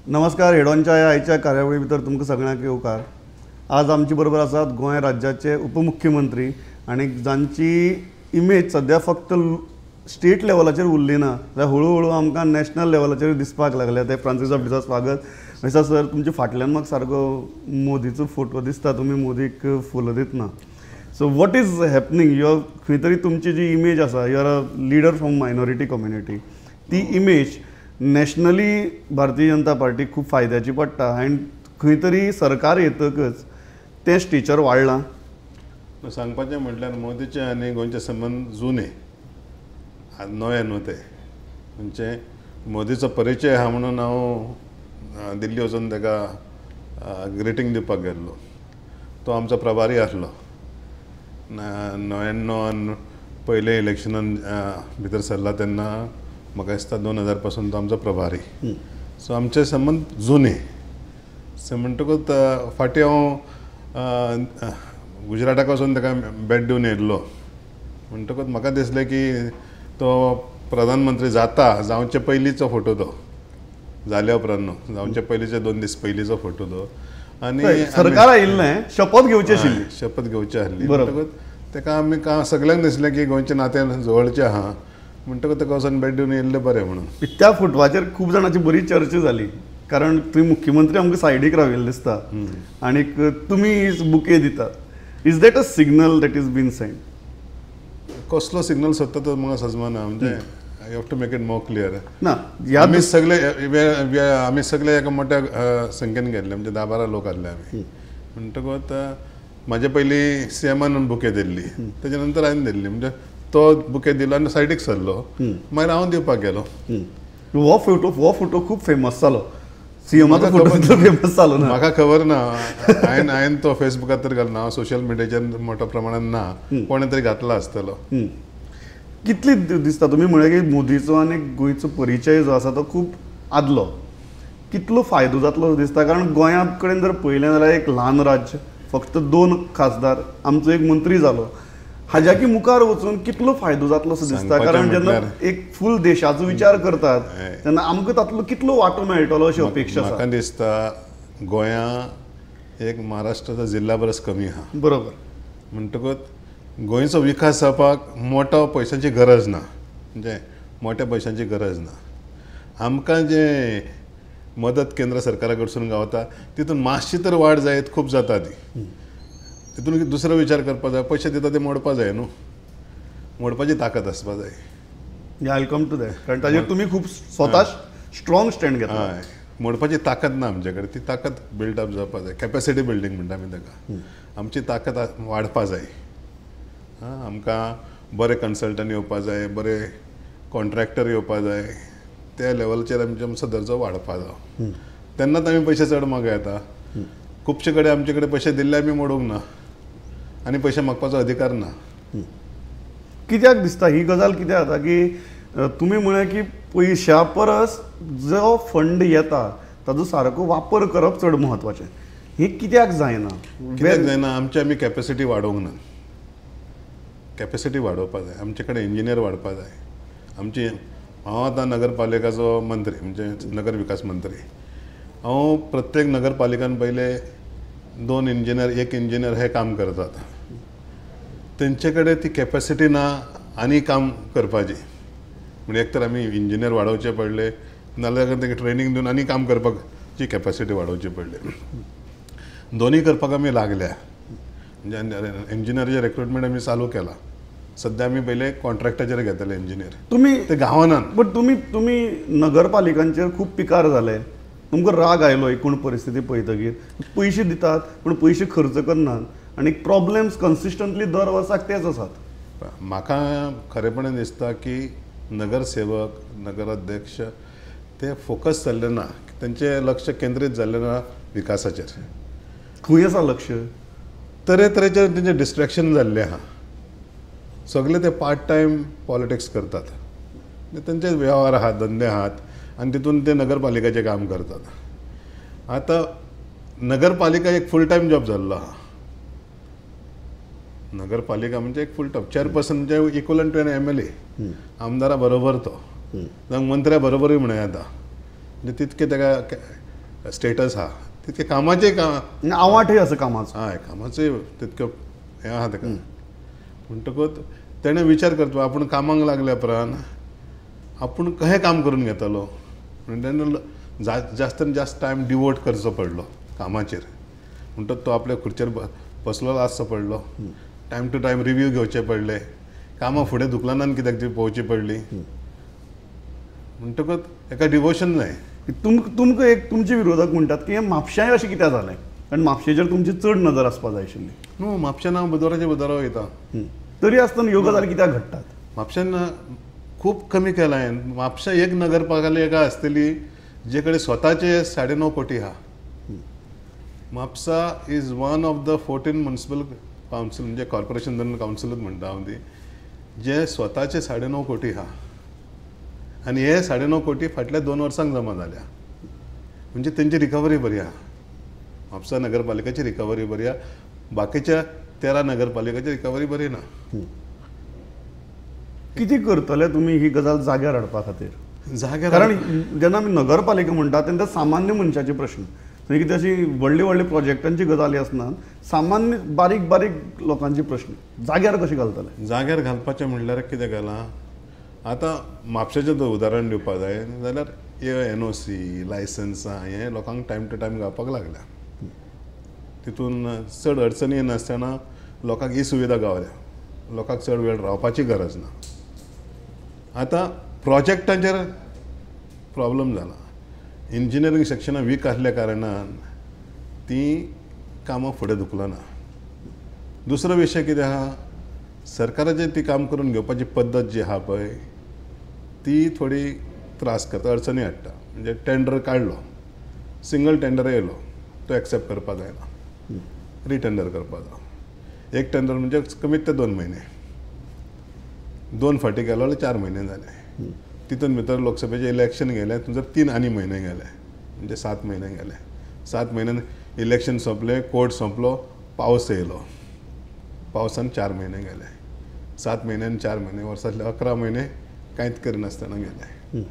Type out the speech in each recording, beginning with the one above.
नमस्कार, हेडॉनच्या ह्या आयच्या कार्यावळी भितर तुमकां सगळ्यांक येवकार. आज आमचे बरोबर आसात गोंय राज्याचे उपमुख्यमंत्री आनी जांची इमेज सद्या फक्त स्टेट लेवलाचेर उरली ना जाल्यार हळू हळू आमकां नॅशनल लेवलाचेर दिसपाक लागल्या, ते फ्रांसीस डिसा. स्वागत दिसा सर. तुमच्या फाटल्यान म्हाका सारको मोदीचो फोटो दिसता, तुमी मोदीक फुलां दितना. So what is happening? Your खंय तरी तुमची जी इमेज आसा, you are a leader from minority community, ती इमेज नॅशनली भारतीय जनता पार्टीक खूब फायद्याची पडटा आनी खंय तरी सरकार येतकच तें स्टेचर वाडलां. सांगपाचें म्हटल्यार मोदीचे आनी गोंयचे संबंद जुने, नवे न्हू ते. म्हणजे मोदीचो परिचय आहा म्हणून हांव दिल्ली वचून ताका ग्रिटींग दिवपाक गेल्लो. तो आमचो प्रभारी आसलो. 99 पयले इलेक्शनान भितर सरला तेन्ना म्हाका दिसता 2000 पासून तो आमचो प्रभारी. सो आमचे संबंद जुने. सो म्हणटकूच फाटीं हांव गुजराताक वचून ताका भेट दिवन येयल्लो. म्हणटकूच म्हाका दिसलें की तो प्रधानमंत्री जाता जावचे पयलींचो फोटो तो, जाल्या उपरांत न्हू, जावचे पयलींचे 2 दीस पयलींचो फोटो तो. आनी सरकार आयिल्लें, शपथ घेवची आशिल्ली. शपथ घेवची आसली. म्हणटकूच ताका आमी सगळ्यांक दिसलें की गोंयचें नातें जवळचें आहा, म्हणटकूच ताका वचून भेट दिवन येयल्लें बरें म्हणून. त्या फोटवाचेर खूब जाणांची बरी चर्चा जाली, कारण तुमी मुख्यमंत्री आमकां सायडीक राविल्ले दिसता आनीक तुमी बुके दितात. Is that a signal that is been send? कसलो सिग्नल सोदता तो म्हाका समजना. म्हणजे you have to make it more clear. ना, आमी सगळे आमी सगळे एका मोठ्या संख्येन गेल्ले, म्हणजे 10-12 लोक आसले आमी. म्हणटकूच म्हाजे पयलीं सीएमान बुके दिल्ली, तेच्या नंतर हांवें दिल्ली. म्हणजे तो बुके दिलो आनी सायडीक सरलो, मागीर हांव दिवपाक गेलो. हो फोटो खूब फेमस जालो, सीएमाचो फोटो फेमस जालो ना. म्हाका खबर ना, हांवें तो फेसबुकार तर घालना, हांव सोशल मिडियाचेर मोठ्या प्रमाणान ना, कोणें तरी घातला आसतलो. कितली दिसता तुमी म्हळें की मोदीचो आनी गोंयचो परिचय जो आसा तो खूब आदलो, कितलो फायदो जातलो दिसता? कारण गोंया कडेन जर पळयलें जाल्यार एक ल्हान राज्य, फक्त 2 खासदार, आमचो एक मंत्री जालो, हाज्याकी मुखार वचून कितलो फायदो जातलो असो दिसता? कारण जेन्ना एक फूल देशाचो विचार करतात तेन्ना आमकां तातूंतलो कितलो वांटो मेळटलो अशी अपेक्षा आसा. म्हाका दिसता गोंया एक महाराष्ट्राचा जिल्हा परस कमी आहा. बरोबर. म्हणटकूच गोंयचो विकास जावपाक मोठो पयशांची गरज ना, म्हणजे मोठ्या पयशांची गरज ना. आमकां जे मदत केंद्र सरकारा कडसून गावता तितून मातशी तर वाड जायत खूब जाता ती. तितून दुसरो विचार करपाक जाय, पयशे दिता ते मोडपा जाय न्हू, मोडपाची ताकद आसपा जाय. I come to that, कारण ताजेर तुमी खूब स्वता स्ट्रॉंग स्टँड घेतला. हय, मोडपाची ताकद ना आमचे कडेन, ती ताकद बिल्डअप जावपा जाय. कॅपेसिटी बिल्डींग म्हणटा आमी ताका. आमची ताकद वाडपा जाय. आमकां बरे कन्सल्टंट येवपा जाय, बरे कॉन्ट्रॅक्टर येवपा जाय, त्या लेवलाचेर आमचो दर्जो वाडपा जाय. तेन्नाच आमी पयशे चड मागूं येता. खुबशे कडेन आमचे कडेन पयशे दिल्ले आमी मोडूंक ना आनी पयशे मागपाचो अधिकार ना. कित्याक दिसता ही गजाल? कित्याक जाता की तुमी म्हळें की पयशा परस जो फंड येता ताजो सारको वापर करप चड म्हत्वाचें, हें कित्याक जायना? कित्याक जायना? आमची आमी कॅपेसिटी वाडोवंक ना. कॅपेसिटी वाडोवपा जाय, आमचे कडेन इंजिनियर वाडपा जाय. आमची हांव आतां नगरपालिकाचो मंत्री, म्हणजे नगर विकास मंत्री. हांव प्रत्येक नगरपालिकान पयले 2 इंजिनियर 1 इंजिनियर हे काम करतात. तेंचे कडेन ती कॅपेसिटी ना आनी काम करपाची. म्हणजे एक तर आमी इंजिनियर वाडोवचे पडले, नाजाल्यार तांकां ट्रेनींग दिवन आनी काम करपाची कॅपेसिटी वाडोवची पडली. दोनूय करपाक आमी लागल्या. म्हणजे इंजिनियराचें रिक्रुटमेंट आमी चालू केलां. सद्या आमी पयले कॉन्ट्रॅक्टाचेर घेतले इंजिनियर. तुमी ते गांवांत. बट तुमी नगरपालिकांचेर खूब पिकार जाले, तुमकां राग आयलो एकूण परिस्थिती पळयतकीर. पयशे दितात पूण पयशे खर्च करनात आनी प्रॉब्लेम्स कन्सिस्टंटली दर वर्साक तेच आसात. म्हाका खरेपणान दिसता की नगरसेवक, नगराध्यक्ष ते फोकस जाल्ले ना, तेंचें लक्ष केंद्रीत जाल्लें ना विकासाचेर. खंय आसा लक्ष? तरेतरेचे तेंचे डिस्ट्रेक्शन जाल्लें आहा. सगळे ते पार्ट टायम पॉलिटिक्स करतात, तेंचे वेव्हार आहात, धंदे आहात आनी तितून ते नगरपालिकेचें काम करतात. आतां नगरपालिका एक फूल टायम जॉब जाल्लो आहा. नगरपालिका म्हणजे एक फूल टायम चेअरपर्सन म्हणजे equivalent to an MLA, आमदारा बरोबर तो, जावं मंत्र्या बरोबरूय म्हणूं येता. म्हणजे तितके ताका स्टेटस आहा तितकें कामाचें काम आवाठय आसा कामाचो. हय, कामाचें तितकें हें आहा ताका. म्हणटकूच तेणें विचार करचो आपूण कामाक लागल्या उपरांत आपूण कहें काम करून घेतलो म्हणून तेन्ना जास्तान जास्त टायम डिवोट करचो पडलो कामाचेर. म्हणटकच तो आपल्या खुर्चेर बसलेलो आसचो पडलो, टायम टू टायम रिव्यू घेवचे पडले, कामां फुडें धुकलनान कित्याक ती पळोवची पडली. म्हणटकच एका डिवोशन जाय. तुमकां एक तुमचे विरोधक म्हणटात की हें म्हापश्यांय अशें कित्याक जालें, कारण म्हापशेचेर तुमची चड नदर आसपा जाय आशिल्ली. न्हू, म्हापश्यान हांव बुधवाराचे बुधवारा वयता, तरी आसतना ह्यो गजाली कित्याक घडटात? म्हापश्यान खूब कमी केलां हांवें. म्हापश्यां एक नगरपालिका आसतली जे कडेन स्वताचे 9.5 कोटी आहा. Mapusa is one of the 14 municipal council, म्हणजे कॉर्पोरेशन धरून कावन्सिलूच म्हणटा हांव ती, जे स्वताचे 9.5 कोटी आहा. आनी हे 9.5 कोटी फाटल्या 2 वर्सांक जमा जाल्या, म्हणजे तेंची रिकवरी बरी आहा. म्हापसा नगरपालिकेची रिकवरी बरी आहा, बाकीच्या 13 नगरपालिकेची रिकवरी बरी ना. कितें करतले तुमी ही गजाल जाग्यार हाडपा खातीर? जाग्यार, कारण जेन्ना आमी नगरपालिका म्हणटा तेन्ना सामान्य मनशाचे प्रश्न, थंय कितें अशी व्हडली व्हडली प्रोजेक्टांची गजाली आसना, सामान्य बारीक बारीक लोकांचे प्रश्न जाग्यार कशें घालतले? जाग्यार घालपाचें म्हणल्यार कितें घालां आतां म्हापशेचें जर उदाहरण दिवपाक जाय जाल्यार NOC लायसन्सां हें लोकांक टायम टू टायम गावपाक लागल्या, तितून चड अडचणी नासतना लोकांक ही सुविधा गावल्या, लोकांक चड वेळ रावपाची गरज ना. आतां प्रोजेक्टांचेर प्रॉब्लम जाला, इंजिनियरींग सेक्शनां वीक आसल्या कारणान तीं कामां फुडें धुकलना. दुसरो विशय कितें आहा, सरकाराचें ती काम करून घेवपाची पद्दत जी आहा पळय ती थोडी त्रास करता, अडचणी हाडटा. म्हणजे टेंडर काडलो, सिंगल टेंडर येयलो, तो एक्सेप्ट करपाक जायना, रिटेंडर करपाक जाय. एक टेंडर म्हणजे कमीत ते 2 म्हयने, 2 फावटी गेलो जाल्यार 4 म्हयने जाले. तितून भितर लोकसभेचें इलेक्शन गेलें, तुमचो 3 आनी म्हयने गेले, म्हणजे 7 म्हयने गेले. 7 म्हयन्यान इलेक्शन सोंपलें, कोर्ट सोंपलो, पावस येयलो, पावसान 4 म्हयने गेले. 7 म्हयन्यान 4 म्हयने, वर्सांतले 11 म्हयने कांयच करिनासतना गेले.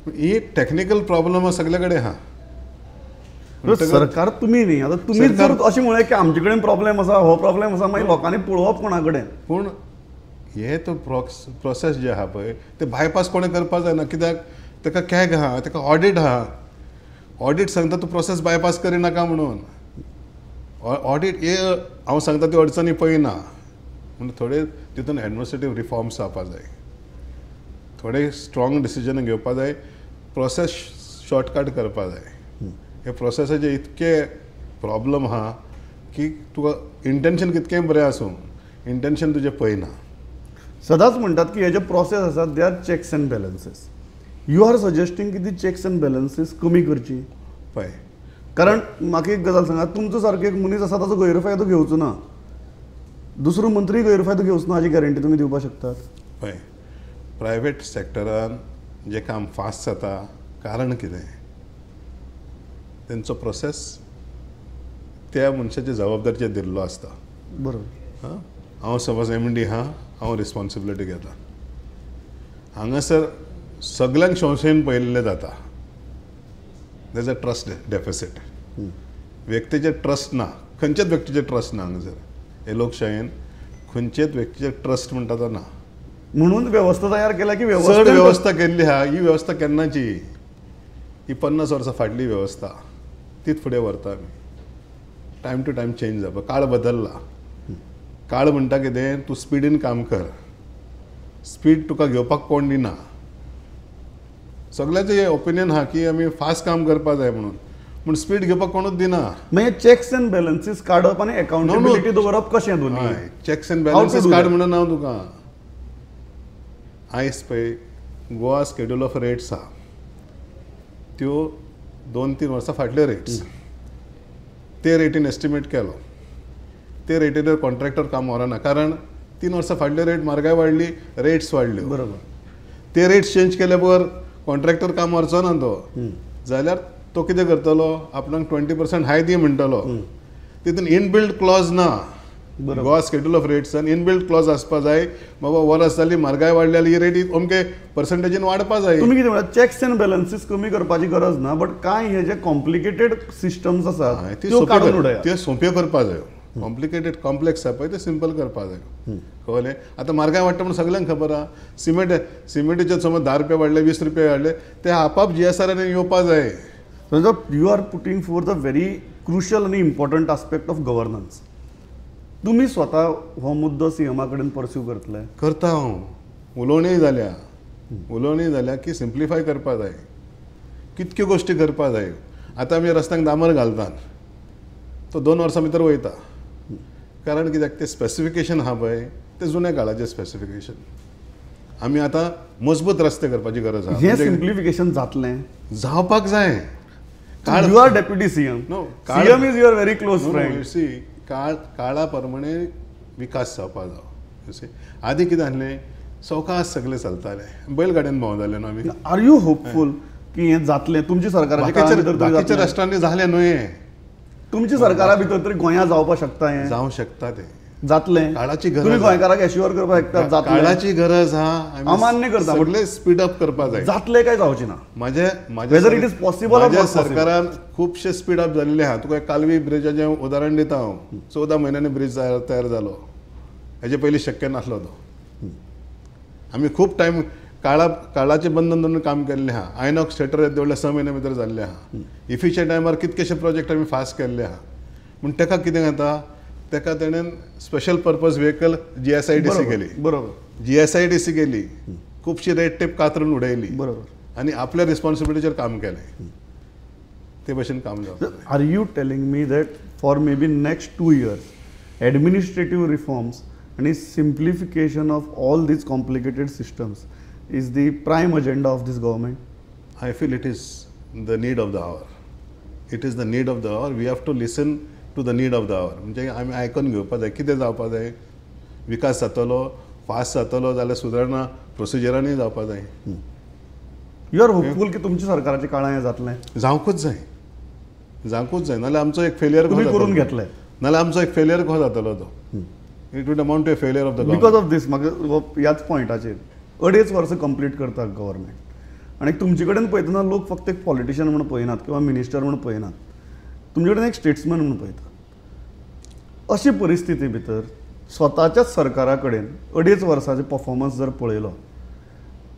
ही टॅक्निकल प्रॉब्लम सगळे कडेन आहा. सरकार तुमी न्ही, आतां तुमी जर अशें म्हळें की आमचे कडेन प्रॉब्लेम आसा, हो प्रॉब्लेम आसा, मागीर लोकांनी पळोवप कोणा कडेन? पूण हे तो प्रोसेस जे आहा पळय ते बायपास कोणें करपाक जायना, कित्याक ताका कॅग आहा, ताका ऑडीट आहा. ऑडीट सांगता तूं प्रोसेस बायपास करिनाका म्हणून. ऑडीट हे हांव सांगता त्यो अडचणी पळयना, म्हूण थोडे तितून एडमिनिस्ट्रेटीव रिफॉर्म्स जावपाक जाय, थोडे स्ट्रॉंग डिसिजन घेवपाक जाय, प्रोसेस शॉर्टकट करपाक जाय. हे प्रोसेसाचे इतके प्रॉब्लम आहा की तुका इंटेन्शन कितकें बरें आसूं, इंटेन्शन तुजें पळयना. सदांच म्हणटात की हे जे प्रोसेस आसात they are checks and balances. You are suggesting की ती चॅक्स अँड बॅलन्सीस कमी करची. पळय, कारण म्हाका एक गजाल सांगा, तुमचो सारको एक मनीस आसा ताचो गैरफायदो घेवचो ना, दुसरो मंत्री गैरफायदो घेवचो ना हाची गॅरंटी तुमी दिवपाक शकतात? पळय, प्रायवेट सेक्टरान जें काम फास्ट जाता, कारण कितें, तेंचो प्रोसेस त्या मनशाचे जबाबदारीचेर दिल्लो आसता. बरोबर. हां, हांव सपोज MD आहा, हांव रिस्पॉन्सिबिलिटी घेता. हांगासर सगल्यांक संशयन पळयल्लें जाता. There's a trust deficit. व्यक्तीचेर ट्रस्ट ना, खंयच्याच व्यक्तीचेर ट्रस्ट ना हांगासर. हे लोकशायेन खंयचेच व्यक्तीचेर ट्रस्ट म्हणटा तो ना. म्हणून वेवस्था तयार केल्या की चड वेवस्था केल्ली आहा. ही वेवस्था केन्नाची, ही 50 वर्सां फाटली वेवस्था, तीच फुडें व्हरता आमी. टायम टू टायम चेंज जावपा, काळ बदल्ला. काळ म्हणटा कितें, तूं स्पिडीन काम कर, स्पीड तुका घेवपाक कोण दिना. सगळ्याचें ओपिनियन आहा की आमी फास्ट काम करपाक जाय म्हणून, पूण स्पीड घेवपाक कोणूच दिना. मागीर चॅक्स अँड बॅलन्सीस काडप आनी अकाउंटेबिलिटी दवरप कशें दोनी? चॅक्स अँड बॅलन्सीस काड म्हणून हांव तुका आयज पळय गोवा स्केड्यूल ऑफ रेट्स आहा, त्यो 2-3 वर्सां फाटल्यो रेट्स, ते रेटीन एस्टिमेट केलो, ते रेटीर कॉन्ट्रॅक्टर काम व्हरना, कारण 3 वर्सां फाटले रेट, म्हारगाय वाडली, रेट्स वाडल्यो. बरोबर. ते रेट्स चेंज केले बगर कॉन्ट्रॅक्टर काम व्हरचो ना तो, जाल्यार तो कितें करतलो, आपणाक 20% हाय दी म्हणटलो. तितून इनबिल्ड क्लॉज ना. गोवा स्केड्यूल ऑफ रेट्सान इनबिल्ट क्लॉज आसपा जाय. बाबा वर्स जाली म्हारगाय वाडली जाल्यार ही रेट अमके पर्संटेजीन वाडपा जाय. तुमी कितें म्हणटा, चॅक्स एंड बॅलन्सीस कमी करपाची गरज ना, बट कांय हे जे कॉम्प्लिकेटेड सिस्टम्स आसात त्यो काडून उडयात, त्यो सोंप्यो करपा जायो. कॉम्प्लिकेटेड कॉम्प्लेक्स आसा पळय ते सिंपल करपा जाय. कळ्ळें? आतां म्हारगाय वाडटा म्हूण सगल्यांक खबर आहा. सिमेंटीचेर समज 10 रुपया वाडले, 20 रुपया वाडले, ते आपाप GSR येवपा जाय. You are putting forth a very crucial आनी इम्पॉर्टंट आस्पेक्ट ऑफ गव्हर्नन्स. तुमी स्वता हो मुद्दो सीएमा कडेन पर्स्यू करतले? करता हांव. उलोवणीय जाल्या की सिम्प्लिफाय करपा जाय, कितक्यो गोश्टी करपा जाय. आतां आमी रस्त्यांक डांबर घालतात, तो 2 वर्सां भितर वयता. कारण कित्याक ते स्पेसिफिकेशन आहा पळय ते जुन्या काळाचे स्पेसिफिकेशन. आमी आतां मजबूत रस्ते करपाची गरज आहा. हें सिम्प्लिफिकेशन जातलें, जावपाक जाय. You are deputy CM. No, CM is your very close friend. See, काळा प्रमाणे विकास जावपा जावो. आदी कितें आसलें, सवकास सगळें चलतालें, बैलगाडयेन भोंवताले न्हू आमी. Are you hopeful की हें जातलें तुमच्या सरकाराच्या? बाकीच्या राष्ट्रांनी जालें न्हू हें. तुमच्या सरकारा भितर तरी गोंया जावपाक शकता, हें जावं शकता, तें जातलें. काळाची गरज, तुम्ही गोंयकाराक एश्युअर करपाक शकता जातलें. काळाची गरज आहा, अमान्य करता, सगळें स्पीड अप करपाक जाय. जातलें काय जावचें ना? म्हजें whether it is possible. म्हज्या सरकारान खुबशे स्पीड अप जाल्ले आहा. तुका कालवी ब्रिजाचें उदाहरण दिता हांव. 14 म्हयन्यांनी ब्रिज तयार जालो, हेजे पयलीं शक्य नासलो तो. आमी खूब टायम काळाचें बंधन धरून काम केल्लें आहा. आयनॉक्स थिएटर येद्दें व्हडलें 6 म्हयन्या भितर जाल्लें आहा. इफीच्या टायमार कितकेशे प्रोजेक्ट आमी फास्ट केल्ले आहा. पूण ताका कितें जाता, ताका तेणेन स्पेशल पर्पज व्हेकल GSIDC केली. बरोबर, GSIDC केली, खुबशी रेड टेप कातरून उडयली. बरोबर, आनी आपल्या रिस्पॉन्सिबिलिटीचेर काम केलें. ते भशेन काम जावपाक. Are you telling me that for maybe next 2 years administrative reforms आनी simplification of all these complicated systems is the prime agenda of this government? I feel it is the need of the hour. It is the need of the hour. We have to listen to the need of the hour. म्हणजे आमी आयकून घेवपा जाय कितें जावपा जाय. विकास जातलो, फास्ट जातलो जाल्यार सुदारणा प्रोसिजरांनी जावपा जाय. You are hopeful की तुमच्या सरकाराच्या काळान हें जातलें? जावंकूच जाय, जावंकूच जाय. नाल्यार आमचो एक फेलियर करून घेतलें, नाल्यार आमचो एक फेलियर कसो जातलो तो. It would amount to a failure of the government. Because of this म्हाका ह्याच पॉयंटाचेर 2.5 वर्सां कंप्लीट करता गव्हर्मेंट, आनी तुमचे कडेन पळयतना लोक फक्त एक पॉलिटिशियन म्हूण पळयनात किंवा मिनिस्टर म्हूण पळयनात, तुमचे कडेन एक स्टेट्समॅन म्हूण पळयतात. अशी परिस्थिती भितर स्वताच्याच सरकारा कडेन 2.5 वर्सांचे परफॉर्मन्स जर पळयलो,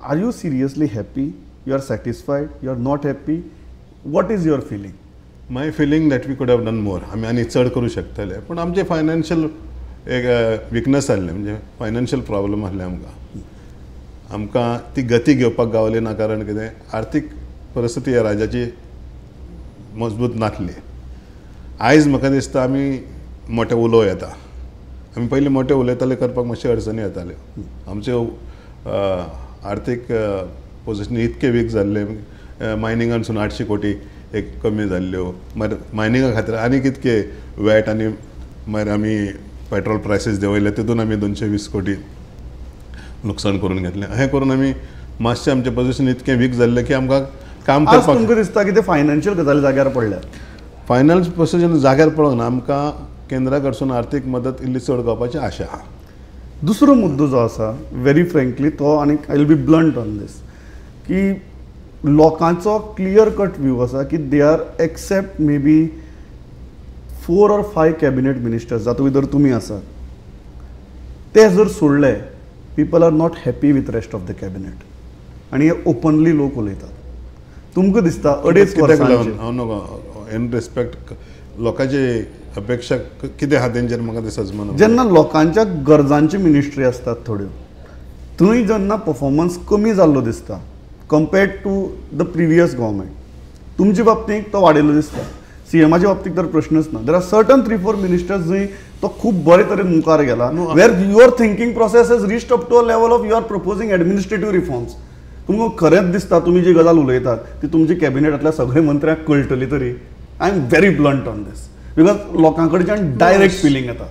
are you seriously happy? You are satisfied? You are not happy? What is your feeling? My feeling that we could have done more. आमी आनी चड करूं शकतले, पूण आमचें फायनान्शियल एक विकनस आसलें, म्हणजे फायनान्शियल प्रॉब्लम आसलें आमकां. आमकां ती गती घेवपाक गावली ना, कारण कितें आर्थीक परिस्थिती ह्या राज्याची मजबूत नासली. आयज म्हाका दिसता आमी मोठे उलोवं येता. आमी पयलीं मोठे उलयताले, करपाक मातश्यो अडचणी येताल्यो. आमच्यो आर्थीक पोजिशन इतके वीक जाल्ले, मायनिंगानसून 800 कोटी एक कमी जाल्ल्यो. मागीर मायनिंगा खातीर आनी कितके वॅट आनी मागीर आमी पेट्रोल प्रायसीस देंवयले, तितून आमी 220 कोटी लुकसाण करून घेतलें. हें करून आमी मातशें आमचें पोजिशन इतकें वीक जाल्लें की आमकां काम करपाक. तुमकां दिसता की ते फायनान्शियल गजाली जाग्यार पडल्यात? फायनान्स पोजिशन जाग्यार पडोंक ना, आमकां केंद्रा कडसून आर्थीक मदत इल्ली चड गावपाची आशा आहा. दुसरो मुद्दो जो आसा व्हेरी फ्रेंकली तो, आनी I will be blunt on this, की लोकांचो क्लियर कट व्यू आसा की they are except maybe 4 or 5 cabinet ministers जातूंत भितर तुमी आसात, ते जर सोडले people are not happy with rest of the cabinet, आनी हे ओपनली लोक उलयतात. तुमकां दिसता 2.5 वर्सांचेर हांव न्हू इन रिस्पेक्ट लोकांची अपेक्षा कितें आहा तेंचेर म्हाका ते सजमना. जेन्ना लोकांच्या गरजांची मिनिस्ट्री आसतात थोड्यो, थंय जेन्ना परफॉर्मन्स कमी जाल्लो दिसता compared to the previous government, तुमचे बाबतींत तो वाडिल्लो दिसता, सीएमाच्या बाबतींत तर प्रश्नच ना. There are certain 3-4 ministers जंय तो खूब बरे तरेन मुखार गेला, where your thinking process has reached up to a level of you are proposing administrative reforms. तुमकां खरेंच दिसता तुमी जी गजाल उलयतात ती तुमच्या कॅबिनेटांतल्या सगळ्या मंत्र्यांक कळटली तरी? I am very blunt on this because लोकां कडच्यान डायरेक्ट फिलींग येता.